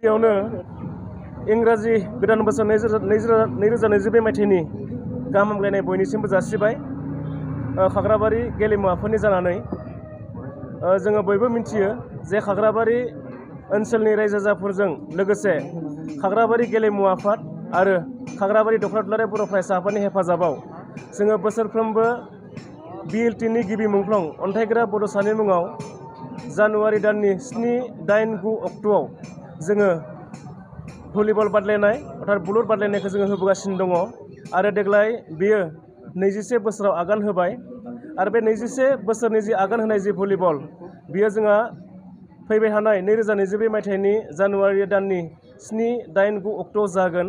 बेयावनो इंराजि गोदान बोसोर 2022 मायथाइनि गाहाम हामलायनाय बयनिसिमबो जासिबाय। खाग्राबारि गेलेमु आफादनि जानानै जोङो बयबो मिथियो जे खाग्राबारि ओनसोलनि रायजो राजाफोरजों लोगोसे खाग्राबारि गेलेमु आफाद आरो खाग्राबारि दख'रा दुलाराय बर' फरायसा आफादनि हेफाजाबाव जोङो बोसोरफ्रोमबो एल.ट.नि गिबि मुंख्लं अन्थाइग्रा बड'सानि मुङाव जानुवारि दाननि 7, 8, 9 अक्ट'आव जोङो भलिबल बादायलायनाय अर्थात बुलुर बादायलायनायखौ जोङो होबोगासिनो दङ आरो देग्लाय बेयो 21 बोसोराव आगान होबाय आरो बे 21 बोसोरनि जि आगान होनाय जि भलिबल बियो जोंहा फैबाय थानाय 2022 मायथाइनि जानुवारि दाननि 7, 8, 9 अक्ट'आव जागोन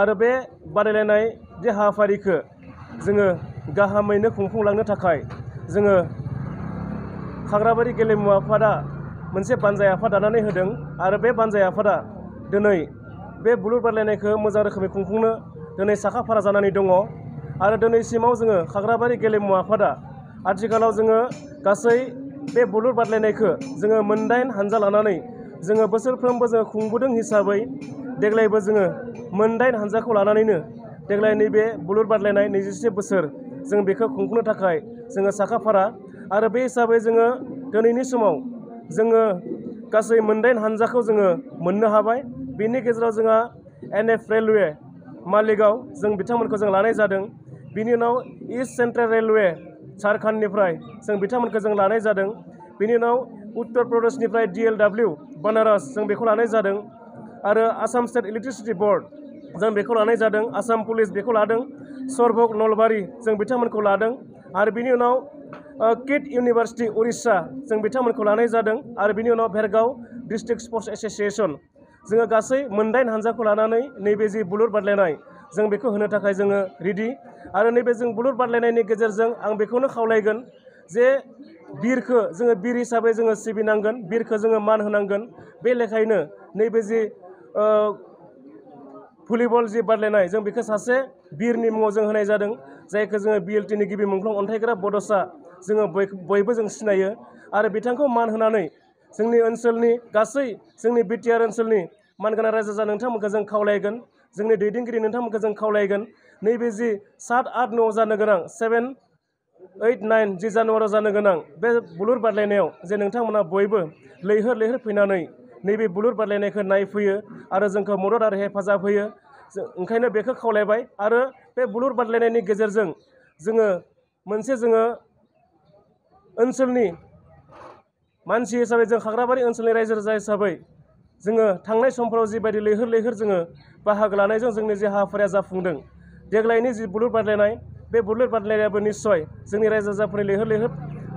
आरो बे बादायलायनाय जे हाबाफारिखौ जोङो गाहामैनो खुंफुंलांनो थाखाय जोङो खाग्राबारि गेलेमु आफादा मोनसे बानजाय आफाद दानानै होदों आरो बे बानजाय आफादा दिनै बे बुलुर बादायलायनायखौ मोजां रोखोमै खुंफुंनो दिनै साखा-फारा जानानै दङ आरो दिनैसिमाव जोङो खाग्राबारि गेलेमु आफादा आथिखालाव जोङो गासै बे बुलुर बादायलायनायखौ जोङो 8 हानजा लानानै जोङो बोसोरफ्रोमबो जोङो खुंबोदों हिसाबै देग्लायबो जोङो 8 हानजाखौ लानानैनो देग्लाय नैबे बुलुर बादायलायनाय 21 बोसोर जों बेखौ खुंफुंनो थाखाय जोङो साखा-फारा आरो बे हिसाबै जोङो दिनैनि समाव जोङो गासै 8 हानजाखौ जोङो मोननो हाबाय। बेनि गेजेराव जोंहा NF रेलवे मालिगाव जों बिथांमोनखौ जों लानाय जादों। बिनि उनाव इस्ट सेन्ट्रेल रेलवे झारखन्डनिफ्राय जों बिथांमोनखौ जों लानाय जादों। बिनि उनाव उत्तर प्रदेशनिफ्राय DLW बनारस जों बेखौ लानाय जादों आरो आसाम स्टेट इलेक्ट्रिसिटि बोर्ड जों बेखौ लानाय जादों। आसाम पुलिस बेखौ लादों। सरभग नलबारि जों बिथांमोनखौ लादों आरो बिनि उनाव किट इउनिभार्सिटि उरिष्या जों बिथांमोनखौ लानाय जादों आरो बिनि उनाव भेरगाव डिस्ट्रिक्ट स्पर्ट्स एस'सिएशन जोङो गासै 8 हानजाखौ लानानै नैबे जि बुलुर बादायलायनाय जों बेखौ होनो थाखाय जोङो रेडि आरो नैबे जों बुलुर बादायलायनायनि गेजेरजों आं बेखौनो खावलायगोन जे बिरखौ जोङो बिर हिसाबै जोङो सिबिनांगोन, बिरखौ जोङो मान होनांगोन। बे लेखायैनो नैबे जि भलिबल जि बादायलायनाय जों बेखौ सासे बिरनि मुङाव जों होनाय जादों जायखौ जोङो एल.ट.नि गिबि मुंख्लं अन्थाइग्रा बड'सा जोङो बयबो जों सिनायो आरो बिथांखौ मान होनानै जोंनि ओनसोलनि गासै जोंनि बिटिआर ओनसोलनि मानगोनां रायजो राजा नोंथांमोनखौ जों खावलायगोन, जोंनि दैदेनगिरि नोंथांमोनखौ जों खावलायगोन नैबे जि 7, 8, 9 जानो गोनां 7, 8, 9 जि जानुवारियाव जानो गोनां बे बुलुर बादायलायनायाव जे नोंथांमोना बयबो लैहोर फैनानै नैबे बुलुर बादायलायनायखौ नायफैयो आरो जोंखौ मदद आरो हेफाजाब होयो। ओंखायनो बेखौ खावलायबाय आरो बे बुलुर बादायलायनायनि गेजेरजों जोङो मोनसे जोङो ओनसोलनि मानसि हिसाबै जों खाग्राबारि ओनसोलनि रायजो राजा हिसाबै जोङो थांनाय समफोराव जिबायदि लैहोर जोङो बाहागो लानायजों जोंनि जे हाबाफारिया जाफुंदों देग्लायनि जि बुलुर बादायलायनाय बे बुलुर बादायलायनायाबो निस्सय जोंनि रायजो राजाफोरनि लैहोर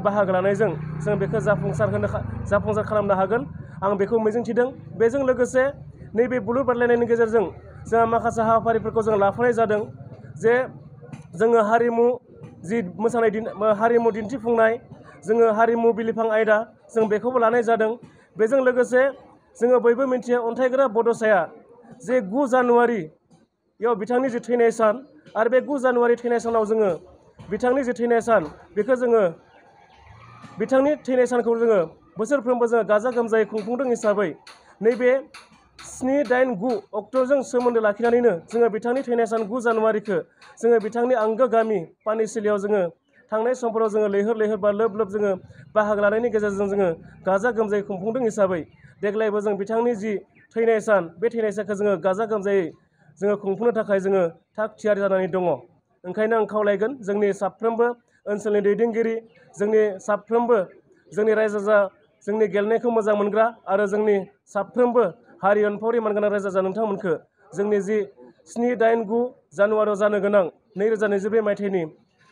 बाहागो लानायजों जों बेखौ जाफुंसार खालामनो हागोन आं बेखौ मिजिंथिदों। बेजों लोगोसे नैबे बुलुर बादायलायनायनि गेजेरजों जोंहा माखासे हाबाफारिफोरखौ जों लाफानाय जादों जे जोङो हारिमु जि मोसानाय हारिमु दिन्थिफुंनाय जोङो हारिमु बिलिफां आयदा जों बेखौबो लानाय जादों। बेजों लोगोसे जोङो बयबो मिथियो अन्थाइग्रा बड'साया जे 9 जानुवारियाव बिथांनि जि थैनाय सान आरो बे 9 जानुवारि थैनाय सानाव जोङो बिथांनि जि थैनाय सान बेखौ जोङो बिथांनि थैनाय सानखौ जोङो बोसोरफ्रोमबो जोङो गाजा-गोमजायै खुंफुंदों हिसाबै नैबे 7, 8, 9 अक्ट'जों सोमोन्दो लाखिनानैनो जोङो बिथांनि थैनाय सान 9 जानुवारिखौ जोङो बिथांनि आंगो गामि पानिसिलियाव जोङो थांनाय समफोराव जोङो लैहोर बा लोब जोङो बाहागो लानायनि गेजेरजों जोङो गाजा-गोमजायै खुंफुंदों हिसाबै देग्लायबो जों बिथांनि जि थैनाय सान बे थैनाय सानखौ जोङो गाजा-गोमजायै जोङो खुंफुंनो थाखाय जोङो थाग-थियारि जानानै दङ। ओंखायनो आं खावलायगोन जोंनि साफ्रोमबो ओनसोलनि दैदेनगिरि, जोंनि साफ्रोमबो जोंनि रायजो राजा, जोंनि गेलेनायखौ मोजां मोनग्रा आरो जोंनि साफ्रोमबो हारि अनफावरि मानगोनां रायजो राजा नोंथांमोनखौ जोंनि जि 7, 8, 9 जानुवारियाव जानो गोनां 2022 मायथाइनि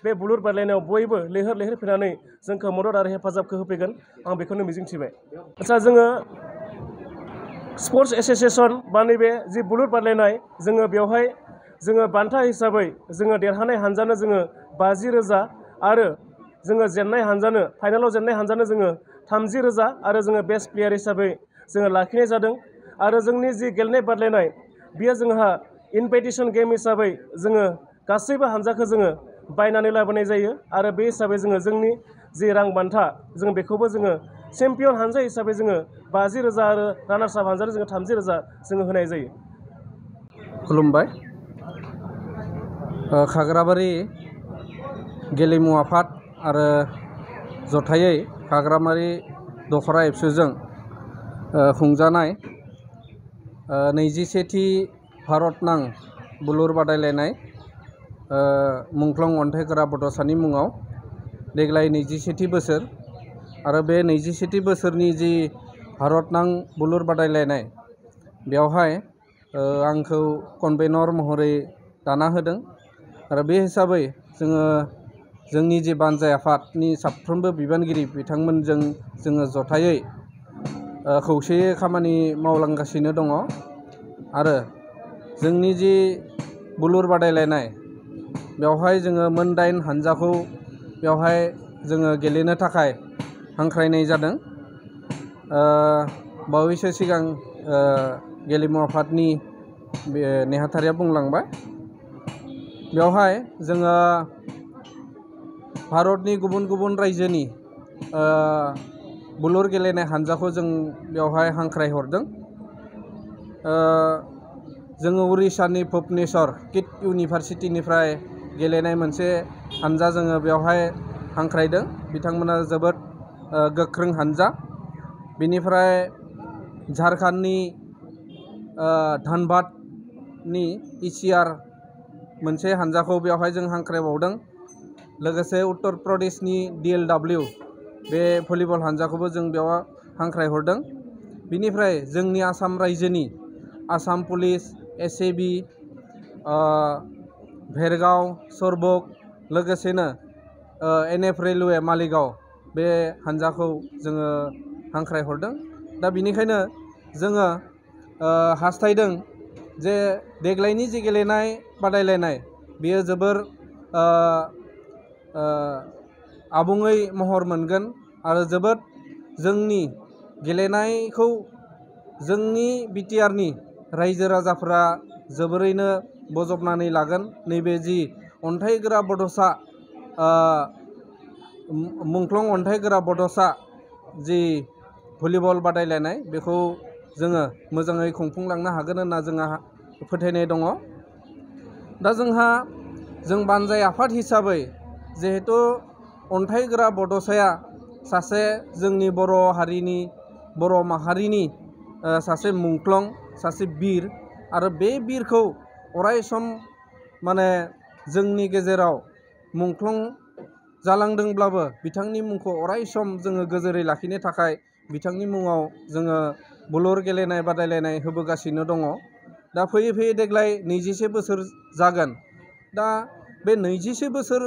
बे बुलुर बादायलायनायाव बयबो लैहोर फैनानै जोंखौ मदद आरो हेफाजाबखौ होफैगोन आं बेखौनो मिजिंथिबाय। आच्चा जोङो स्पर्ट्स एस'सिएशन बा नैबे जि बुलुर बादायलायनाय जोङो बेवहाय जोङो बान्था हिसाबै जोङो देरहानाय हानजानो जोङो 50,000 आरो जोङो जेननाय हानजानो फाइनालाव जेननाय हानजानो जोङो 30,000 आरो जोङो बेस्ट प्लेयार हिसाबै जोङो लाखिनाय जादों आरो जोंनि जि गेलेनाय बादायलायनाय बियो जोंहा इनभाइटेसन गेम हिसाबै जोङो गासैबो हानजाखौ जोङो बायनानै लाबोनाय जायो आरो बे हिसाबै जोङो जोंनि जि रां बान्था जों बेखौबो जोङो चेम्पियन हानजा हिसाबै जोङो 50,000 आरो रानार्स आप हानजानो जोङो 30,000 जोङो होनाय जायो। खुलुमबाय। खाग्राबारि गेलेमु आफाद आरो जथायै खाग्राबारि दखरा एबसुजों खुंजानाय 21थि भारत नां बुलुर बादायलायनाय मुंख्लं अन्थाइगोरा बड'सानि मुङाव देग्लाय 21थि बोसोर आरो बे 21थि बोसोरनि जि भारत नां बुलुर बादायलायनाय बेवहाय आंखौ कनभेनर महरै दाना होदों आरो बे हिसाबै जोंनि जि बानजाय आफादनि साफ्रोमबो बिबानगिरि बिथांमोनजों जोङो जथायै खौसेयै खामानि मावलांगासिनो दङ आरो जोंनि जि बुलुर बादायलायनाय बेवहाय जोङो मोन 8 हानजाखौ बेवहाय जोङो गेलेनो थाखाय हांख्रायनाय जादों। बावैसो सिगां गेलेमु आफादनि नेहाथारिया बुंलांबाय बेवहाय जोङो भारतनि गुबुन गुबुन रायजोनि बुलुर गेलेनाय हानजाखौ जों बेवहाय हांख्राय हरदों। जोङो उरिष्यानि भुबनेश्वर किट इउनिभारसिटिनिफ्राय गेलेनाय मोनसे हानजा जोङो बेवहाय हांख्रायदों। बिथांमोना जोबोद गोख्रों हानजा। बिनिफ्राय झारखन्डनि धनबादनि इसिआर मोनसे हानजाखौ बेवहाय जों हांख्रायबावदों। लोगोसे उत्तर प्रदेशनि DLW बे भलिबल हानजाखौबो जों बेयाव हांख्रायहरदों। बिनिफ्राय जोंनि आसाम रायजोनि आसाम पुलिस, SAB, भेरगाव, सरबक लोगोसेनो NF रेलवे मालिगाव बे हानजाखौ जोङो हांख्रायहरदों। दा बिनिखायनो जोङो हास्थायदों जे देग्लायनि जि गेलेनाय बादायलायनाय बेयो जोबोर आबुङै महर मोनगोन आरो जोबोद जोंनि गेलेनायखौ जोंनि बिटिआरनि रायजो राजाफोरा जोबोरैनो बजबनानै लागोन। नैबे जि अन्थाइगोरा बड'सा मुंख्लं अन्थाइगोरा बड'सा जि भलिबल बादायलायनाय बेखौ जोङो मोजाङै खुंफुंलांनो हागोन होनना जोंहा फोथायनाय दङ। दा जों बानजाय आफाद हिसाबै जिहेतु अन्थाइगोरा बड'साया सासे जोंनि बर' हारिनि बर' माहारिनि सासे मुंख्लं सासे बिर आरो बे बिरखौ अराय सम माने जोंनि गेजेराव मुंख्लं जालांदोंब्लाबो बिथांनि मुंखौ अराय सम जोङो गोजोरै लाखिनो थाखाय बिथांनि मुङाव जोङो बुलुर गेलेनाय बादायलायनाय होबोगासिनो दङ। दा फैयै फैयै देग्लाय 21 बोसोर जागोन। दा बे 21 बोसोर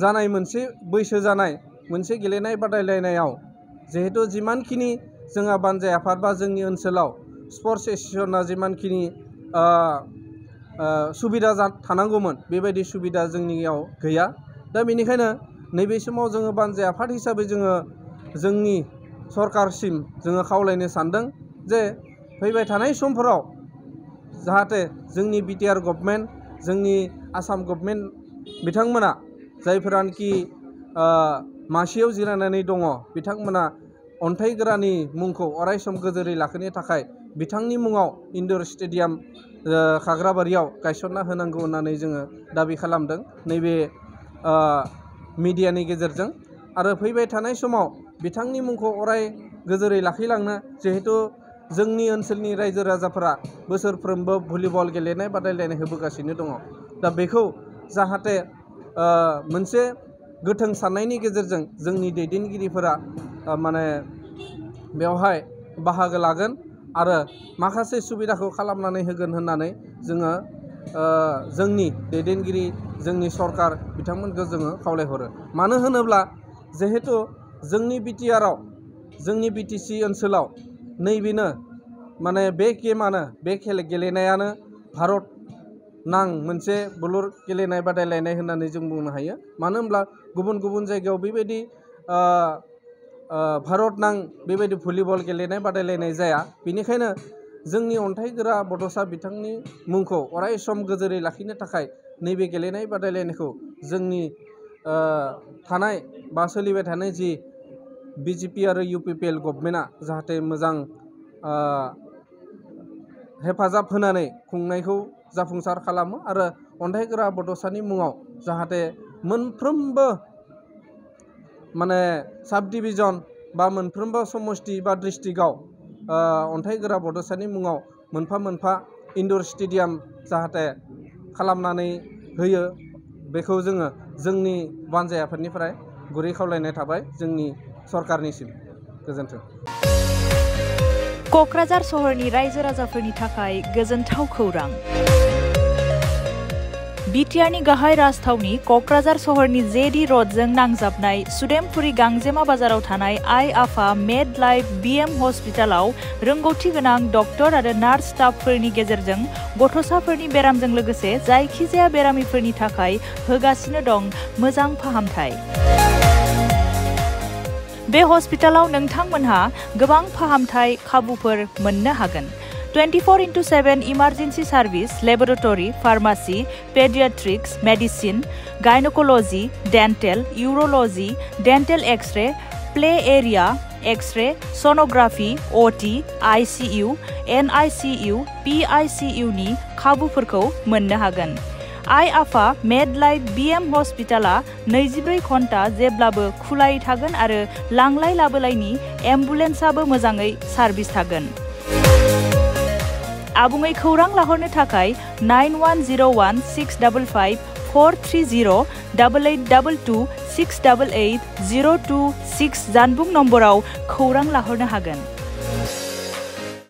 जानाय मोनसे बैसो जानाय मोनसे गेलेनाय बादायलायनायाव जिहेतु जिमानखिनि जोंहा बानजाय आफाद बा जोंनि ओनसोलाव स्पर्ट्स एस'सिएशना जिमानखिनि सुबिदा थानांगौमोन बेबायदि सुबिदा जोंनियाव गैया। दा बेनिखायनो नैबे समाव जोङो बानजाय आफाद हिसाबै जोङो जोंनि सरकारसिम जोङो खावलायनो सानदों जे फैबाय थानाय समफोराव जाहाथे जोंनि बिटिआर गभर्नमेन्ट जोंनि आसाम गभर्नमेन्ट बिथांमोना जायफोरानोखि मासियाव जिरायनानै दङ बिथांमोना अन्थाइगोरानि मुंखौ अराय सम गोजोरै लाखिनो थाखाय बिथांनि मुङाव इनडोर स्टेडियाम खाग्राबारियाव गायसनना होनांगौ होननानै जोङो दाबि खालामदों नैबे मिडियानि गेजेरजों। आरो फैबाय थानाय समाव बिथांनि मुंखौ अराय गोजोरै लाखिलांनो जिहेतु जोंनि ओनसोलनि रायजो राजाफोरा बोसोरफ्रोमबो भलिबल गेलेनाय बादायलायनाय होबोगासिनो दङ। दा बेखौ जाहाथे मोनसे गोथों साननायनि गेजेरजों जोंनि दैदेनगिरिफोरा माने बेवहाय बाहागो लागोन आरो माखासे सुबिदाखौ खालामनानै होगोन होननानै जोङो जोंनि दैदेनगिरि जोंनि सरकार बिथांमोनखौ जोङो खावलायहरो। मानो होनोब्ला जिहेतु जोंनि बिटिआराव जोंनि बिटिसि ओनसोलाव नैबेनो माने बे गेमानो बे गेलेनायानो भारत नां मोनसे बुलुर गेलेनाय बादायलायनाय होननानै जों बुंनो हायो। मानो होनब्ला गुबुन गुबुन जायगायाव बेबायदि भारत नां बेबायदि भलिबल गेलेनाय बादायलायनाय जाया। बेनिखायनो जोंनि अन्थाइगोरा बड'सा बिथांनि मुंखौ अराय सम गोजोरै लाखिनो थाखाय नैबे गेलेनाय बादायलायनायखौ जोंनि थानाय बा सोलिबाय थानाय जि BJP आरो UPPL गभर्नमेन्टआ जाहाथे मोजां हेफाजाब होनानै खुंनायखौ जाफुंसार खालामो आरो अन्थाइगोरा बड'सानि मुङाव जाहाथे मोनफ्रोमबो माने साब डिभिजन बा मोनफ्रोमबो समष्टि बा डिस्ट्रिक्टआव अन्थाइगोरा बड'सानि मुङाव मोनफा मोनफा इनडोर स्टेडियाम जाहाथे खालामनानै होयो बेखौ जोङो जोंनि बानजायाफोरनिफ्राय गुरै खावलायनाय थाबाय जोंनि सरकारनिसिम। गोजोन्थों। क'क्राझार सहरनि रायजो राजाफोरनि थाखाय गोजोनथाव खौरां। बिटिआरनि गाहाय राजथावनि क'क्राझार सहरनि जेडी रडजों नांजाबनाय सुदेमपुरी गांजेमा बाजाराव थानाय आइ आफा मेड लाइफ BM हस्पिटालाव रोंगौथि गोनां डक्टर आरो नार्स स्टाफफोरनि गेजेरजों गथ'साफोरनि बेरामजों लोगोसे जायखिजाया बेरामिफोरनि थाखाय होगासिनो दं मोजां फाहामथाय। बे हस्पिटालाव नोंथांमोनहा गोबां फाहामथाय खाबुफोर मोननो हागोन। 24/7 emergency service, laboratory, pharmacy, paediatrics, medicine, gynaecology, dental, urology, dental x-ray, play area, x-ray, sonography, OT, ICU, NICU, PICU नि खाबुफोरखौ मोननो हागोन। आइ आफा मेड लाइफ BM हस्पिटाला 24 घन्टा जेब्लाबो खुलायै थागोन आरो लांलाय लाबोलायनि एम्बुलेन्सआबो मोजाङै सार्भिस थागोन। आबुङै खौरां लाहरनो थाखाय 91016554308822688026 जानबुं नम्बराव खौरां लाहरनो हागोन।